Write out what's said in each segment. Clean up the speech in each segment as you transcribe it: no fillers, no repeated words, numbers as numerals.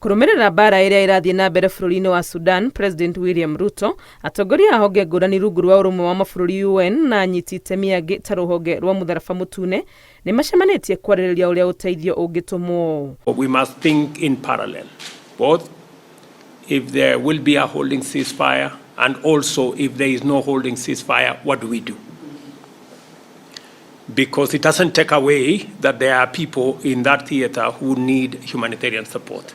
Kũrũmĩrĩra mbaara ĩrĩa ĩrathiĩ na mbere bũrũri-inĩ wa Sudan, President William Ruto, atongoria a honge ngũrani rungu rwa ũrũmwe wa mabũrũri UN na anyiti itemi angĩ ta rũhonge rwa mũtharaba mũtune nĩ macemanĩtie kwarĩrĩria ũrĩa ũteithio ũngĩtũmwo. We must think in parallel, both if there will be a holding ceasefire and also if there is no holding ceasefire, what do we do? Because it doesn't take away that there are people in that theater who need humanitarian support.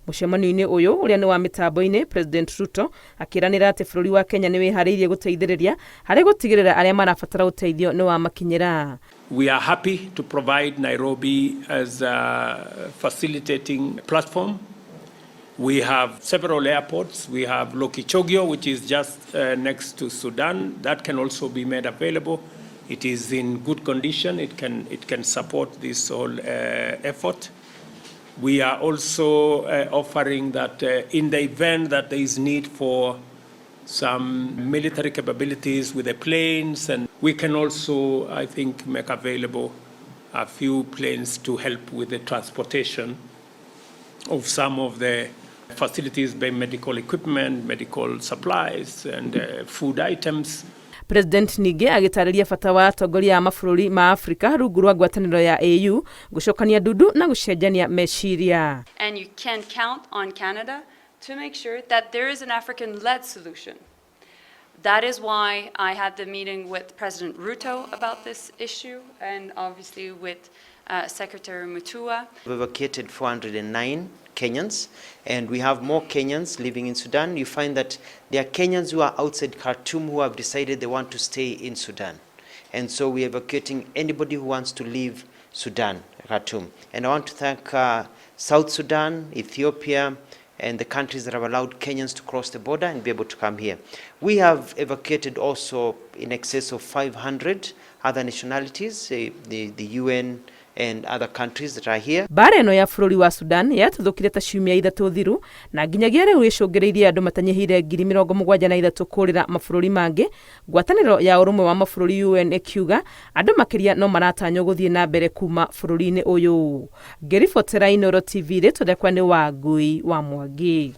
Mũcemanio-inĩ ũyũ ũrĩa nĩ wa mĩtambo-inĩ, President Ruto akĩranĩra atĩ bũrũri wa Kenya nĩ wĩharĩirie gũteithĩrĩria harĩ gũtigĩrĩra arĩa marabatara ũteithio nĩ wamakinyĩra. We are happy to provide Nairobi as a facilitating platform. We have several airports. We have Lokichogio, which is just next to Sudan. That can also be made available. It is in good condition. It can support this whole effort. We are also offering that in the event that there is need for some military capabilities with the planes, and we can also, I think, make available a few planes to help with the transportation of some of the facilities by medical equipment, medical supplies, and food items. President ningĩ agĩtarĩria bata wa atongoria a mabũrũri ma Afrika rungu rwa ngwatanĩro ya AU gũcokania ndundu na gũcenjania meciria. And you can count on Canada to make sure that there is an African-led solution. That is why I had the meeting with President Ruto about this issue and obviously with Secretary Mutua. We've evacuated 409 Kenyans, and we have more Kenyans living in Sudan. You find that there are Kenyans who are outside Khartoum who have decided they want to stay in Sudan. And so we are evacuating anybody who wants to leave Sudan, Khartoum. And I want to thank South Sudan, Ethiopia, and the countries that have allowed Kenyans to cross the border and be able to come here. We have evacuated also in excess of 500 other nationalities, the UN and other countries that are here. Mbara ĩno ya bũrũri wa Sudan yatuthũkire ta ciumia 3 thiru na nginyagia rĩu ĩcũngĩrĩirie andũ matanyihĩire 73,000 kũrĩra mabũrũri mangĩ. Ngwatanĩro ya ũrũmwe wa mabũrũri UN ĩkiuga andũ makĩria no maratanywo gũthiĩ na mbere kuma bũrũri-inĩ ũyũ. Ngĩribotera Inooro TV, rĩtwa rĩakwa nĩ Wangui wa Mwangi.